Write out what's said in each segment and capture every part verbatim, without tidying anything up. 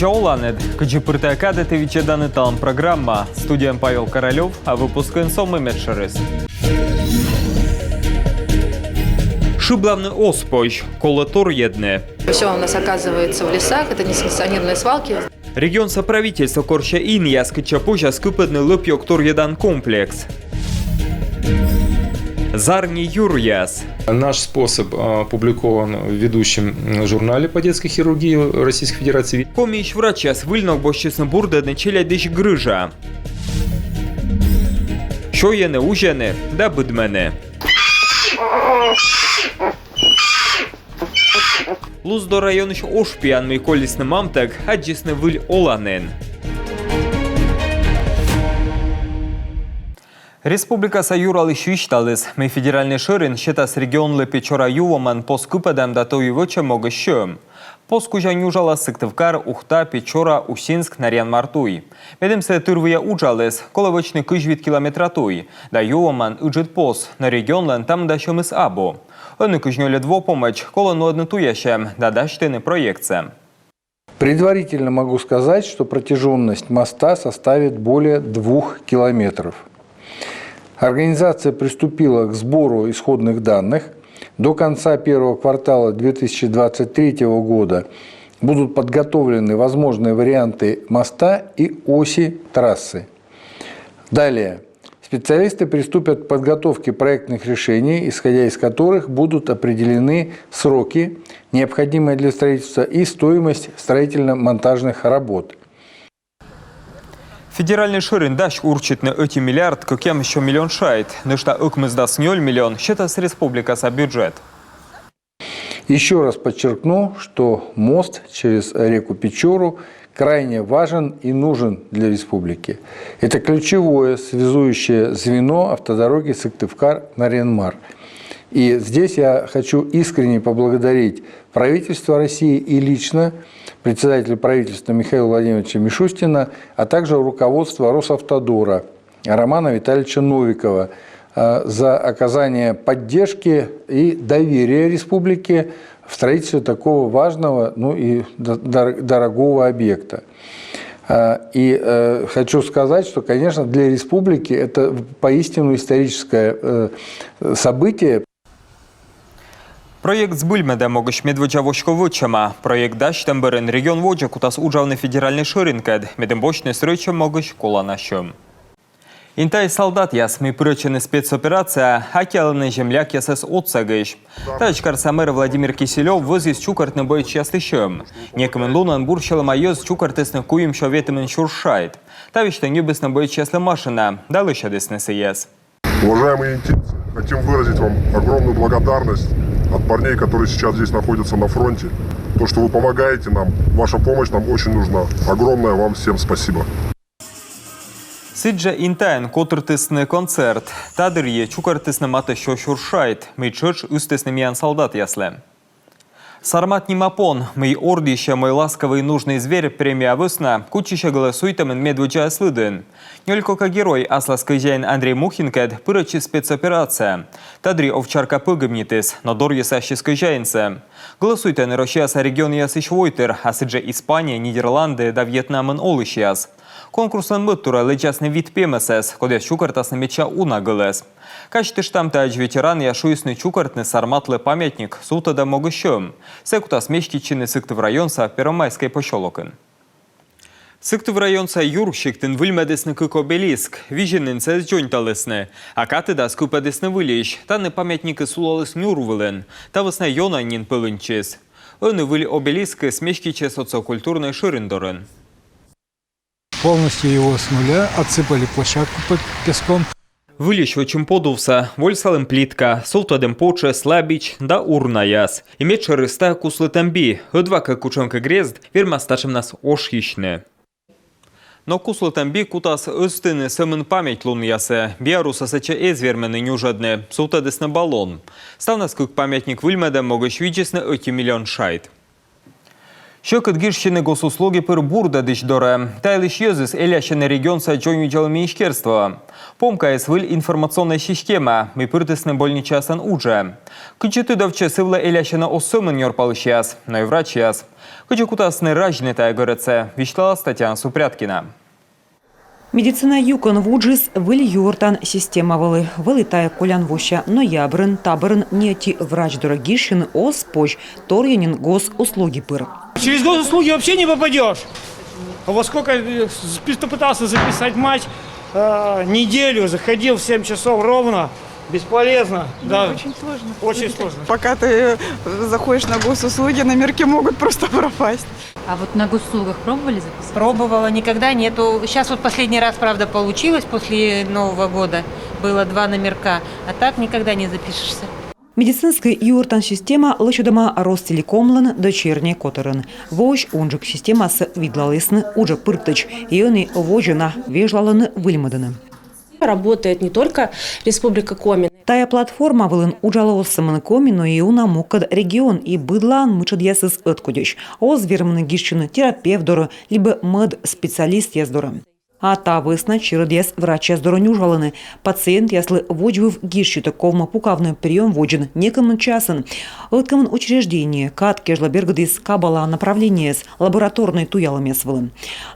Оланныд! Кыдзи пыр тайӧ кадӧ, ті видзӧданныд «Талун» программа. Студияын Павел Королёв, а выпускын сӧмын медшӧрыс. Шыблавны оз позь, колӧ торйӧдны. Все у нас оказывается в лесах, это несанкционированные свалки. Регионса правительство корсьӧ инъяс, кытчӧ позяс кыпӧдны лӧп-ёг торйӧдан комплекс. Зарни юръяс. Наш способ, а, опубликован в ведущем, м, журнале по детской хирургии Российской Федерации. Комиысь врачьяс выль ног босьтчисны бурдӧдны челядьысь грыжа. Сёйӧны, узьӧны да быдмӧны. Луздор районысь ошпиян, мый колисны мамтӧг, аддзисны выль оланін. Республикаса юралысь висьталіс, мый федеральнӧй шӧрин сетас регионлы Печора ю вомӧн пос кыпӧдӧм да тойӧ вӧчӧм могысь сьӧм. Пос кузя нюжалас Сыктывкар, Ухта, Печора, Усинск, Нарьян-Мар туй. Медым сійӧ тырвыйӧ уджаліс, колӧ вӧчны кызь вит километра туй да ю вомӧн ыджыд пос, но регионлӧн та мында сьӧмыс абу. Ӧні кызь нёльӧд во помӧдз колӧ нуӧдны туясьӧм да дасьтыны проектсӧ. Предварительно могу сказать, что протяжённость моста составит более двух километров. Организация приступила к сбору исходных данных. До конца первого квартала две тысячи двадцать третьего года будут подготовлены возможные варианты моста и оси трассы. Далее. Специалисты приступят к подготовке проектных решений, исходя из которых будут определены сроки, необходимые для строительства, и стоимость строительно-монтажных работ. Федеральнӧй шӧрин дась урчитны ӧти миллиард кӧкъямыссё миллион шайт, нӧшта ӧкмысдас нёль миллион сетас республикаса бюджет. Ещё раз подчеркну, что мост через реку Печору крайне важен и нужен для республики. Это ключевое связующее звено автодороги Сыктывкар-Нарьян-Мар. И здесь я хочу искренне поблагодарить правительство России и лично председателя правительства Михаила Владимировича Мишустина, а также руководство Росавтодора Романа Витальевича Новикова, э, за оказание поддержки и доверия республике в строительстве такого важного, ну и д-, дор-, дорогого объекта. Э, и, э, хочу сказать, что, конечно, для республики это поистину историческое, э, событие. Проект збыльмӧдӧм могысь медводдза воськов вӧчӧма. Проект дасьтӧм бӧрын регион водзӧ кутас уджавны федеральнӧй шӧринкӧд, медым босьтны стрӧитчӧм могысь колана сьӧм. Интаысь салдатъяс, мый пырӧдчӧны спецоперацияӧ, аттьӧалӧны землякъясӧс отсӧгысь. Таӧдз карса мэр Владимир Киселёв вӧзйис чукӧртны боецъяслы сьӧм. Некымын лунӧн бур сьӧлӧма йӧз чукӧртісны куимсё ветымын сюрс шайт. Та весьтӧ ньӧбисны боецъяслы машина да лӧсьӧдісны сійӧс. Уважаемые интинцы, хотим выразить вам огромную благодарность от парней, которые сейчас здесь находятся на фронте. То, что вы помогаете нам, ваша помощь нам очень нужна. Огромное вам всем спасибо. Сідзжӧ Интаын котыртісны концерт. Та дырйи чукӧртісны матӧ сё сюрс шайт, мый тшӧтш ыстісны миян салдатъяслы. «Сармат» нима пон, мый ордйысьӧ «Мой ласковый и нужный зверь» премия вӧсна, кутчысьӧ гӧлӧсуйтӧмын медводдзаяс лыдын. Нёль кока герой аслас кӧзяин Андрей Мухинкӧд пырӧдчис спецоперацияӧ. Та дырйи овчарка пӧгибнитіс, но дорйыс ассьыс кӧзяинсӧ. Гӧлӧсуйтӧны Россияса регионъясысь войтыр, а сідзжӧ Испания, Нидерланды да Вьетнамын олысьяс. Конкурслӧн мӧд турӧ лэдзасны вит пемӧсӧс, кодъяс чукӧртасны медся уна гӧлӧс. Казьтыштам, таӧдз ветеранъяс шуисны чукӧртны «Сарматлы» памятник сувтӧдӧм могысь сьӧм. Сійӧ кутас меститчыны Сыктыв районса Первомайскӧй посёлокын. Сыктыв районса Юр сиктын выльмӧдісны кык обелиск. Визинын сійӧс дзоньталісны, а катыдас кыпӧдісны выльысь. Тані памятникыс сулаліс нюр вылын. Та вӧсна ёна нин пӧлыньтчис. Ӧні выль обелискыс меститчис отсӧг культурнӧй шӧрин дорын. Полностью его с нуля отсыпали площадку под песком. Выльысь вӧчим подувсӧ, вольсалім плитка, сувтӧдім потшӧс, лабич да урнаяс. И медшӧрыс — тайӧ куслытӧм би, ӧдвакӧ кутшӧмкӧ грезд вермас татшӧмнас ошйысьны. Но куслытӧм би кутас ӧзтыны сӧмын память лунъясӧ. Биарусӧ сэтчӧ эз вермыны нюжӧдны, сувтӧдісны баллон. Ставнас кык памятник выльмӧдӧм могысь видзисны ӧти миллион шайт. Сьӧкыд гижсьыны госуслуги пыр бурдӧдысь дорӧ. Та йылысь йӧзыс элясьӧны регионса дзоньвидзалун министерствоӧ. Помкаыс — выль информационнӧй система, мый пыртісны больничаяслӧн уджӧ. Кыдзи тыдовтчӧ, сы вылӧ элясьӧны оз сӧмын нёрпалысьяс, но и врачьяс. Кыдзи кутасны разьны тайӧ гӧрӧдсӧ, висьталас Татьяна Супряткина. Медицина юкӧн вуджис выль юӧртан система вылӧ. Вӧлі тайӧ колян вося ноябрын. Та бӧрын ни ӧти врач дорӧ гижсьыны оз позь, торйӧн нин госуслуги пыр. Через госуслуги вообще не попадешь. А вот сколько э, с- пытался записать мать, э, неделю заходил в семь часов ровно, бесполезно. Да, Очень сложно. Очень сложно. Пока ты заходишь на госуслуги, номерки могут просто пропасть. А вот на госуслугах пробовали записаться? Пробовала, никогда нету. Сейчас вот последний раз, правда, получилось после Нового года. Было два номерка, а так никогда не запишешься. Медицинскӧй юӧртан система лӧсьӧдӧма Ростелекомлӧн дочерньӧй котырын. Воысь унджык системасӧ видлалісны уджӧ пыртӧдз, и ӧні водзӧ на вежлалӧны выльмӧдны. Работает не только Республика Коми. Тайӧ платформа вылын уджалӧ оз сӧмын Коми, но и уна мукӧд регион, и быдлаын мытшӧдъясыс ӧткодьӧсь. Оз вермыны гижсьыны терапевт дорӧ либӧ мӧд специалистъяс дорӧ. А та вӧсна черӧдъяс врачьяс дорӧ нюжалӧны. Пациентъяслы водзвыв гижсьытӧг ковмӧ пукавны приём водзын некымын часын. Ӧткымын учреждение кад кежлӧ бергӧдіс кабала направлениеяс лабораторнӧй туялӧмъяс вылӧ.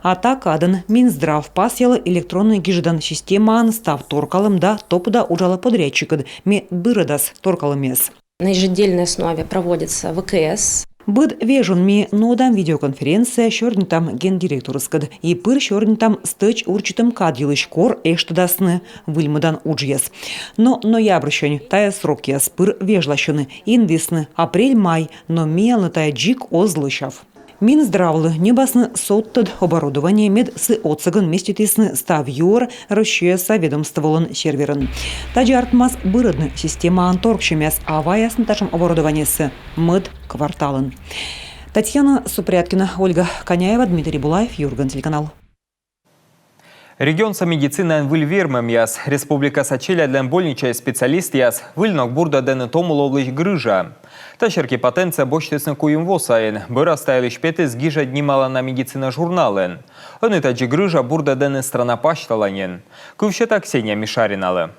А та кадӧн Минздрав пасъялӧ электроннӧй гижӧдан системаын став торкалӧм да топыда уджалӧ подрядчиккӧд, мед бырӧдас торкалӧмъяс. На еженедельной основе проводится В К С. Быд вежон ми нуӧдам видеоконференция, сёрнитам гендиректорыскӧд и пыр сёрнитам стӧч урчитӧм кад йылысь, кор эштӧдасны выльмӧдан уджъяс. Но ноябрсянь тайӧ срокъяс пыр вежласьӧны, индісны апрель-май, но миянлы тайӧ дзик оз лӧсяв. Минздравлы ньӧбасны содтӧд оборудование, мед сы отсӧгӧн меститісны став юӧр Россияса ведомстволӧн серверын. Тадзи артмас бырӧдны системаын торксьӧмъяс, а ваясны татшӧм оборудованиесӧ мӧд кварталын. Татьяна Супряткина, Ольга Коняева, Дмитрий Булаев, «Юрган» телеканал. Регионса медицинаын выль вермӧмъяс. Республикаса челядьлӧн больничаысь специалистъяс выль ног бурдӧдӧны тому ловлысь грыжа. Та серти патентсӧ босьтісны куим во сайын. Бӧрас та йылысь петіс гижӧд нималана медицина журналын. Ӧні тадзи грыжа бурдӧдӧны страна пасьтала нин. Кыв сета Ксения Мишариналы.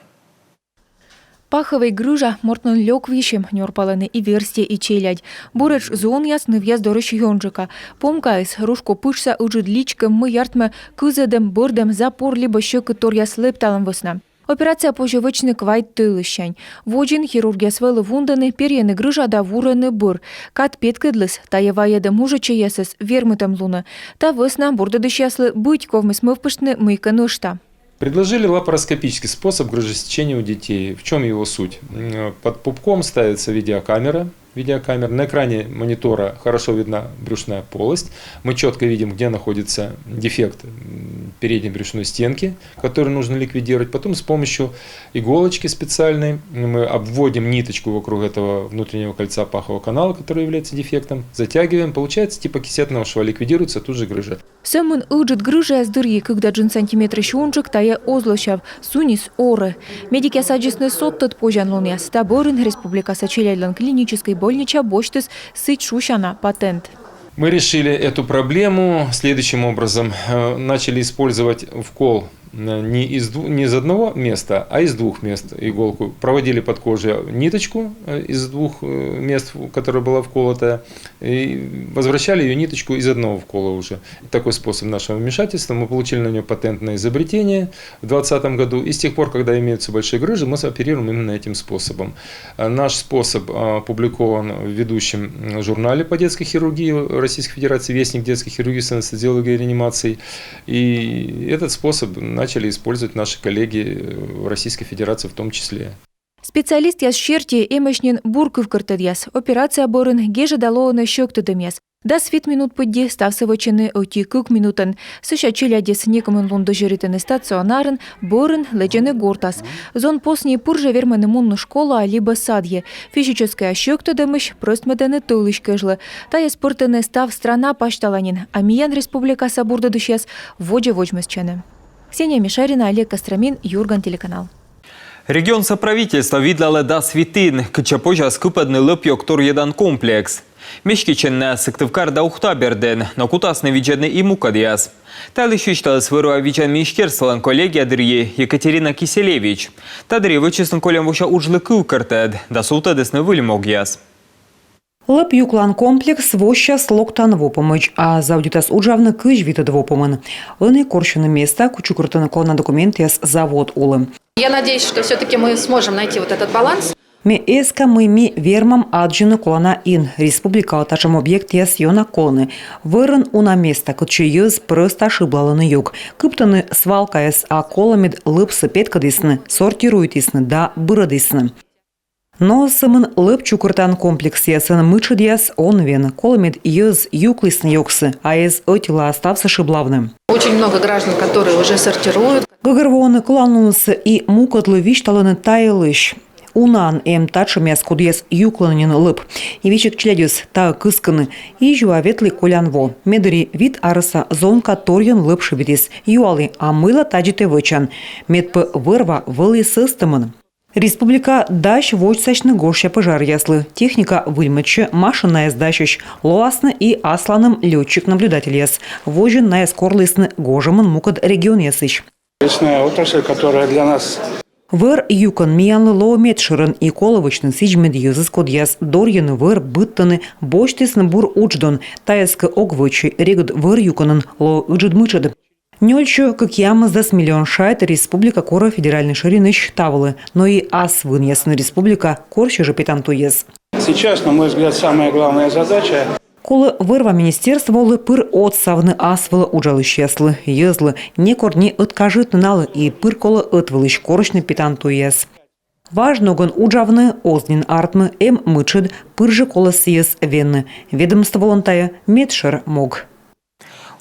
Паховӧй грыжа — мортлӧн лёк висьӧм, нёрпалӧны и верстьӧ, и челядь. Буретш зонъяс нывъяс дорысь ёнджыка. Помкаыс — рушко пытшса ыджыд личкӧм, мый артмӧ кызӧдӧм, бӧрдӧм, запор либӧ сьӧкыдторъяс лэпталӧм вӧсна. Операция позьӧ вӧчны квайт тӧлыссянь. Водзын хирургъяс вӧлі вундӧны, перйӧны грыжа да вурӧны бӧр. Кад петкӧдліс, тайӧ вайӧдӧм ужӧдчӧмъясӧс вермытӧм лунӧ. Та вӧсна бурдӧдысьяслы быть ковмис мӧвпыштны мыйкӧ нӧшта. Предложили лапароскопический способ грыжесечения у детей. В чем его суть? М, Под пупком ставится видеокамера. Видеокамера. На экране монитора хорошо видна брюшная полость. Мы четко видим, где находится дефект, м, передней брюшной стенки, который нужно ликвидировать. Потом с помощью иголочки специальной мы обводим ниточку вокруг этого внутреннего кольца пахового канала, который является дефектом, затягиваем. Получается, типа кисетного шва, ликвидируется тут же грыжа. Сӧмын ыджыд грыжаяс дырйи, кык да джын сантиметрысь унджык, тайӧ оз лӧсяв, сунис орӧ. Медикъяс аддзисны содтӧд позянлунъяс. Та бӧрын республикаса челядьлӧн клиническӧй больнича босьтіс сідз шусяна патент. Мы решили эту проблему следующим образом. Э, начали использовать вкол, э, не из дву- не из одного места, а из двух мест иголку. Проводили под кожей ниточку, э, из двух, э, мест, в- которая была вколотая, и возвращали ее ниточку из одного вкола уже. Такой способ нашего вмешательства. Мы получили на нее патентное изобретение в двадцатом году. И с тех пор, когда имеются большие грыжи, мы оперируем именно этим способом. А наш способ, а, опубликован в ведущем, м, журнале по детской хирургии Российской Федерации, «Вестник детской хирургии, анестезиологии и реанимации». И этот способ начали использовать наши коллеги, э, в Российской Федерации в том числе. Специалистъяс серти, эмӧсь нин бур кывкӧртӧдъяс. Операция бӧрын гежӧда лоӧны сьӧктӧдӧмъяс. Дас вит минут пыдди ставсӧ вӧчӧны ӧти-кык минутӧн. Сэсся челядьӧс некымын лун дӧзьӧритӧны стационарын, бӧрын лэдзӧны гортас. Зон посни пыр жӧ вермӧны мунны школаӧ либӧ садйӧ. Физическӧй сьӧктӧдӧмысь прӧстмӧдӧны тӧлысь кежлӧ. Тайӧс пӧртӧны став страна пасьтала нин, а миян республикаса бурдӧдысьяс водзӧ водзмӧстчӧны. Ксения Мишарина, Олег Костромин, «Юрган» телеканал. Регионса правительство видлалӧ дас витын, кытчӧ позяс кыпӧдны лӧп-ёг торйӧдан комплекс. Местаысь на Сыктывкар да Ухта бердын, но кутасны видзӧдны и мукӧдъяс. Та йылысь висьталіс вӧр-ва видзан министерстволӧн коллегия дырйи Екатерина Киселевич. Та дырйи вӧчисны кольӧм вося уджлы кывкӧртӧд да сувтӧдісны выль могъяс. Лӧп юклан комплекс воссяс локтан во помӧдз, а заводитас уджавны кызь витӧд во помын. Ӧні корсьӧны места, кӧд чукӧртӧны колана документъяс завод улӧ. Я надеюсь, что всё-таки мы сможем найти вот этот баланс. Ме эска, мый ми вермам аддзыны колана ин. Республикалы татшӧм объектъяс ёна колӧны. Вӧрын уна места, кытчӧ йӧз прӧста шыблалӧны юк. Кыптӧны свалкаяс, а колӧ, мед лӧпсӧ петкӧдісны, сортируйтісны да бырӧдісны. Но сӧмын лӧп чукӧртан комплексъясӧн мытшӧдъяс он вен. Колӧ, мед йӧз юклісны юксӧ, а эз ӧтилаӧ ставсӧ шыблавны. Очень много граждан, которые уже сортируют. Гӧгӧрвоӧны кӧланлунсӧ и мукӧдлы висьталӧны та йылысь. Унаӧн эм татшӧмъяс, кодъяс юклӧны нин лӧп. И весиг челядьыс таӧ кыскӧны. Изьва ветлі колян во. Ме дырйи вит арӧса зонка торйӧн лӧп шыбитіс. Юалі, а мыйла тадзи тэ вӧчан? Мед пӧ вӧр-ва вӧлі сӧстӧмӧн. Республика дась водзсасьны гожся пӧжаръяслы. Техника выльмӧдчӧ, машинаяс дасьӧсь. Лоасны и асланым лётчик-наблюдательяс. Водзын найӧс корлісны гожӧмын мукӧд регионъясысь. Лесная отрасль, которая для нас... Вӧр юкӧн миянлы лоӧ медшӧрӧн, и колӧ вӧчны сідз, мед йӧзыс, кодъяс дорйӧны вӧр, быдтӧны, босьтісны бур удждон. Тайӧс кӧ ог вӧчӧй, регыд вӧр юкӧнын лоӧ ыджыд мытшӧд. Нёльсё кӧкъямысдас миллион шайт республика корӧ федеральнӧй шӧринысь та вылӧ, но и ас вынъясӧн республика корсьӧ жӧ петан туйяс. Сейчас, на мой взгляд, самая главная задача... Колӧ вӧр-ва министерстволы пыр отсавны ас вылӧ уджалысьяслы, йӧзлы, некор не ӧткажитны налы, и пыр колӧ ӧтвылысь корсьны петан туйяс. Важ ногӧн уджавны оз нин артмы, эм мытшӧд, пыр жӧ колӧ сійӧс венны. Ведомстволӧн тайӧ медшӧр мог.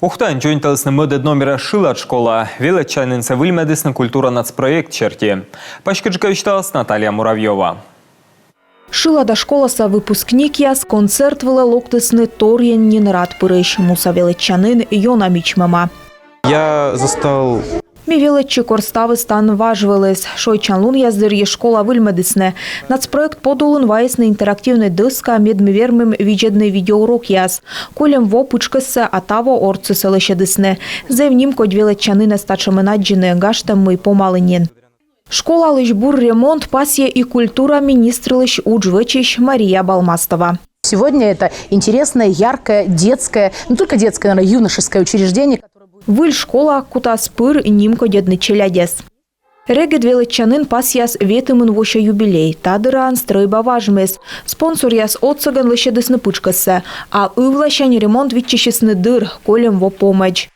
Ухтаын дзоньталісны мӧдӧд номера шылад школа. Велӧдчанінсӧ выльмӧдісны «Культура» нацпроект серти. Паськыдджыка висьталас Наталья Муравьёва. Шылада школаса выпускникъяс концерт вылӧ локтісны торйӧн нин рад пырысь. Муса велӧдчанін ёна мичмӧма. Я застал... Ме велӧдчи, кор ставыс тані важ вӧліс. Шойччан лунъяс дырйи школа выльмӧдісны. Нацпроект подулын вайисны интерактивнӧй дӧска, мед ми вермим видзӧдны видеоурокъяс. Кольӧм во пытшкӧссӧ, а таво ортсӧсӧ лӧсьӧдісны. Зэв нимкодь велӧдчанінӧс татшӧмӧн аддзыны, гажтӧм, мый помалі нин. Школалысь бур ремонт пасйӧ и культура министрлысь удж вӧчысь Мария Балмастова. Сегодня это интересное, яркое, детское, не только детское, наверное, юношеское учреждение. Выль школа кутас пыр нимкодьӧдны челядьӧс. Регыд велӧдчанін пасъяс ветымын вося юбилей. Та дыраын стрӧйба важмис. Спонсоръяс отсӧгӧн лӧсьӧдісны пытшкӧссӧ, а ывласянь ремонт виччысисны дыр, кольӧм во помӧдз.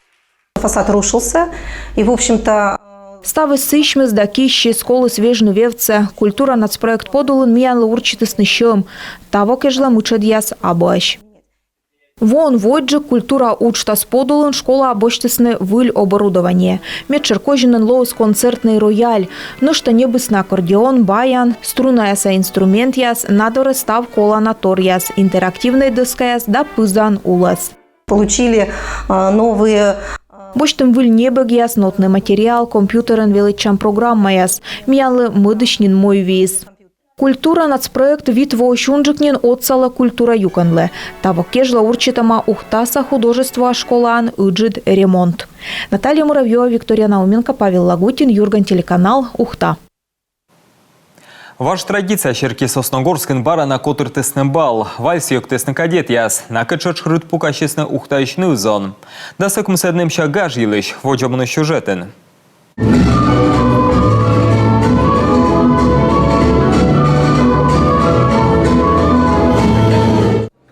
Фасад рушился, и, в общем-то... Ставыс сісьмис да киссис, коліс вежны вевтсӧ. «Культура» нацпроект подулын миянлы урчитісны сьӧм. Таво кежлӧ мытшӧдъяс абуӧсь. Воӧн водзджык «Культура» уджтас подулын школаӧ босьтісны выль оборудование. Медшӧр козинын лоис концертнӧй рояль. Нӧшта ньӧбисны аккордеон, баян, струнаяса инструментъяс, на дорӧ став колана торъяс, интерактивнӧй дӧскаяс да пызан улӧс. Получили, а, новые... Босьтім выль небӧгъяс, нотнӧй материал, компьютерӧн велӧдчан программаяс. Миянлы мӧдысь нин мойвиис. «Культура» нацпроект вит воысь унджык нин отсалӧ культура юкӧнлы. Таво кежлӧ урчитӧма Ухтаса художествоа школаын ыджыд ремонт. Наталья Муравьёва, Виктория Науменко, Павел Лагутин, «Юрган» телеканал, Ухта. Важ традиция серти Сосногорскын бара на котыртісны бал. Вальс йӧктісны кадетъяс. Накӧд тшӧтш рыт пукасисны Ухтаысь ныв-зон. Дас ӧкмысӧд нэмся гаж йылысь водзӧ миян сюжетын.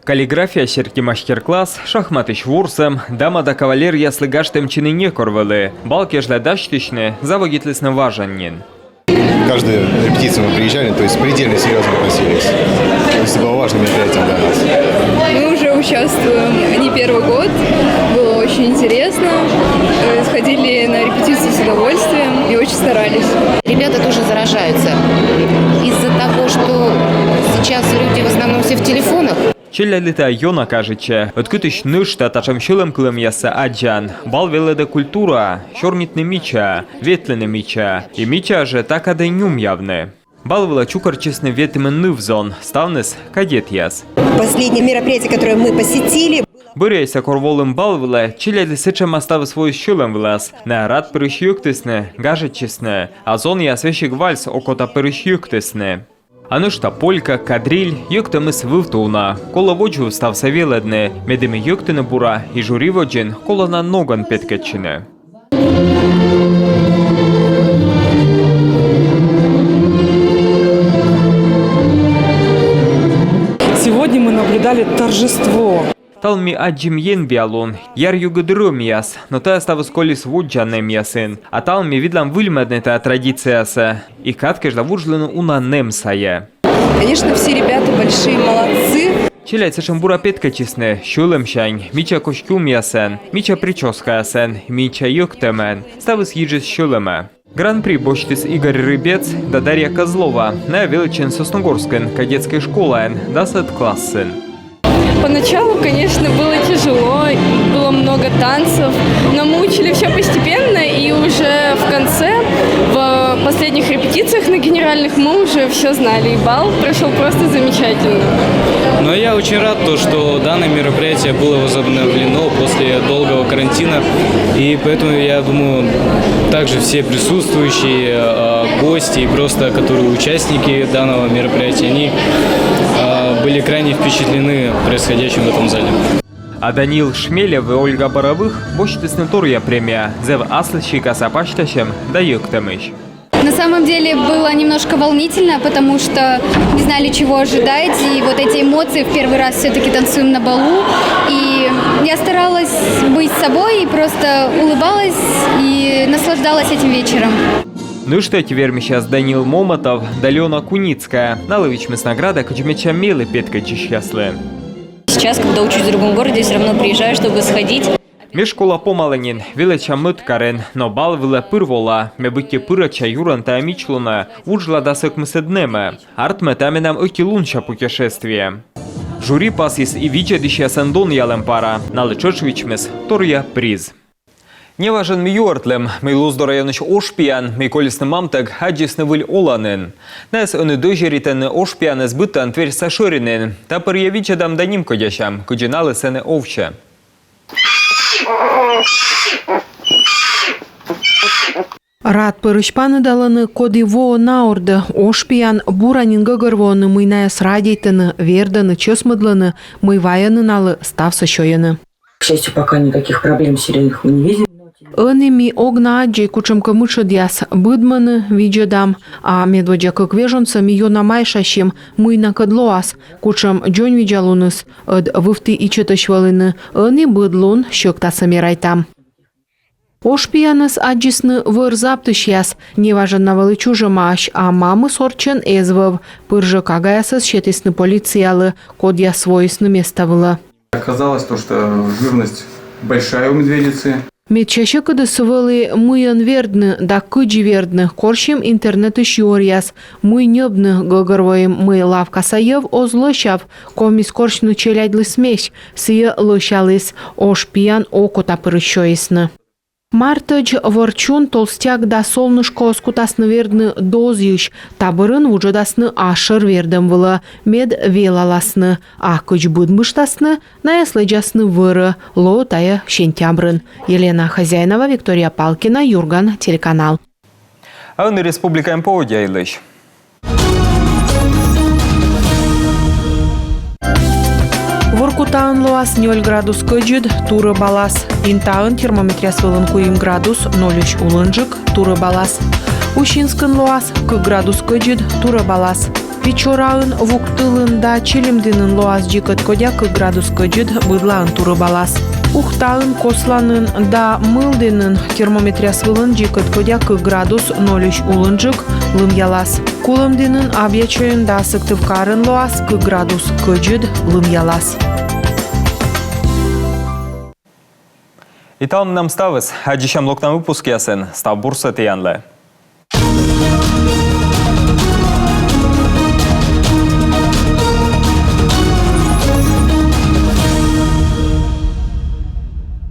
Каллиграфия серти мастер-класс, шахматысь ворсӧм, дама да кавалеръяслы гажтӧмтчыны некор вӧлі. Бал кежлӧ дасьтысьны заводитлісны важӧн нин. Каждую репетицию мы приезжали, то есть предельно серьёзно относились. То есть это было важным мероприятием для нас. Мы уже участвуем не первый год. Было очень интересно. Э, сходили на репетицию с удовольствием и очень старались. Ребята тоже заражаются из-за того, что сейчас люди в основном все в телефонах. Челядьлы тайӧ ёна кажитчӧ. Ӧткытысь нӧшта татшӧм сьӧлӧмкылӧмъяссӧ аддзан. Бал велӧдӧ культураӧ, сёрнитны мичаӧ, ветлыны мичаӧ. И мичаӧ жӧ та кадӧ нюмъявны. Бал вылӧ чукӧртчисны ветымын ныв-зон, ставныс кадетъяс. Последнее мероприятие, которое мы посетили. Бӧръяысь кор волім бал вылӧ, челядьлы сэтшӧма ставыс воис сьӧлӧм вылас. Найӧ рад пырысь йӧктісны, гажӧдчисны, а зонъяс весиг вальс окота пырысь йӧктісны. А нӧшта полька, кадриль, йӧктӧмыс вывті уна. Колӧ водзвыв ставсӧ велӧдны, медым и йӧктыны бура, и жюри водзын колӧ на ногӧн петкӧдчыны. Сегодня мы наблюдали торжество. Талун ми аддзим енбиалун, яръюгыд рӧмъяс, но тайӧ ставыс колис воддза нэмъясын. А талун ми видлам выльмӧдны тайӧ традициясӧ и кад кежлӧ вуджлыны уна нэм сайӧ. Конечно, все ребята большие молодцы. Челядь сэтшӧм бура петкӧдчисны, сьӧлӧмсянь, мича костюмъясӧн, мича причёскаясӧн, мича йӧктӧмӧн. Ставыс йиджис сьӧлӧмӧ. Гран-при босьтіс Игорь Рыбец да Дарья Козлова. Найӧ велӧдчӧны Сосногорскын кадетскӧй школаын дасӧд классын. Поначалу, конечно, было тяжело, было много танцев, но мы учили все постепенно, и уже в конце, в последних репетициях на генеральных, мы уже все знали, и бал прошел просто замечательно. Но я очень рад, то, что данное мероприятие было возобновлено после долгого карантина, и поэтому, я думаю, также все присутствующие, э, гости и просто которые участники данного мероприятия, они, э, были крайне впечатлены происходящим в этом зале. А Даниил Шмелев и Ольга Боровых босьтісны торъя премия, зэв аслыссикаса пасьтасьӧм да йӧктӧмысь. На самом деле было немножко волнительно, потому что не знали, чего ожидать, и вот эти эмоции, в первый раз все-таки танцуем на балу, и я старалась быть собой и просто улыбалась и наслаждалась этим вечером. Нӧшта ӧти вермисьяс Даниил Момотов да Алёна Куницкая. Налы вичмис награда кыдз медся мелі петкӧдчысьяслы. Сейчас, когда учусь в другом городе, все равно приезжаю, чтобы сходить. Ме школа помалі нин, велӧдча мӧд карын, но бал вылӧ пыр вола. Ме быттьӧ пырӧдча юрӧн тайӧ мичлунӧ, вуджла дас ӧкмысӧд нэмӧ. Артмӧ, тайӧ менам ӧти лунся путешествие. Жюри пасйис и видзӧдысьясӧн донъялӧм пара. Налы тшӧтш вичмис торъя приз. Неважӧн ми юӧртлім, мый Луздор районысь Ошпиян, мый колисны мамтӧг, аддзисны выль оланін. Найӧс ӧні дӧзьӧритӧны Ошпиянӧс быдтан Тверьса шӧринын. Та пӧрйӧ видзӧдам да нимкодясям, кыдзи налы сэні овсьӧ. Рад пӧрысь паныдалӧны, коді воӧ на ордӧ. Ошпиян бура нин гӧгӧрвоӧны, мый найӧс радейтӧны, вердӧны, чӧсмӧдлӧны, мый вайӧны налы, ставсӧ сёйӧны. К счастью, пока никаких проблем серьёзных мы не видим. Ӧні ми ог на аддзӧй кутшӧмкӧ мытшӧдъяс. Быдмӧны, видзӧдам, а медводдза кык вежонсӧ ми ёна майшасим, мый накӧд лоас, кутшӧм дзоньвидзалуныс, ӧд вывті ичӧтӧсь вӧліны. Ӧні быд лун сьӧктасӧ мерайтам. Ошпиянӧс аддзисны вӧр заптысьяс, неважӧн на вӧлі чужӧмаӧсь, а мамыс орччӧн эз вӧв. Пыр жӧ кагаясӧс сетісны полициялы, кодъяс воисны места вылӧ. Оказалось то, что жирность большая у медведицы. Медся сьӧкыдыс вӧлі, мыйӧн вердны да кыдзи вердны. Корсим интернетысь юӧръяс, мый ньӧбны. Гӧгӧрвоим, мый лавкаса йӧв оз лӧсяв. Ковмис корсьны челядьлы смесь, сійӧ лӧсяліс. Ошпиян окота пырысь сёйисны. Мартӧдз Ворчун, Толстяк да Солнышкоӧс кутасны вердны дозйысь. Та бӧрын вуджӧдасны асшӧр вердӧм вылӧ, мед велаласны. А кыдз быдмыштасны, найӧс лэдзасны вӧрӧ. Лоӧ тайӧ сентябрын. Елена Хозяинова, Виктория Палкина, «Юрган» телеканал. А ӧні республикаын поводдя йылысь. Воркутаын лоас нёль градус кӧдзыд, турӧбалас. Интаын термометръяс вылын куим градус, нольысь улынджык, турӧбалас. Усинскын лоас кык градус кӧдзыд, турӧбалас. Печораын, Вуктылын да Чилимдінын лоас дзикӧд кодя кык градус кӧдзыд, быдлаын турӧбалас. Ухтаын, Косланын да Мылдінын термометръяс вылын дзикӧд кодя кык градус, нольысь улынджык, лымъялас. Кулӧмдінын, Абъячойын да Сыктывкарын лоас кык градус кӧдзыд, лымъялас. И талун менам ставыс. Аддзысям локтан выпускъясын. Став бурсӧ тіянлы.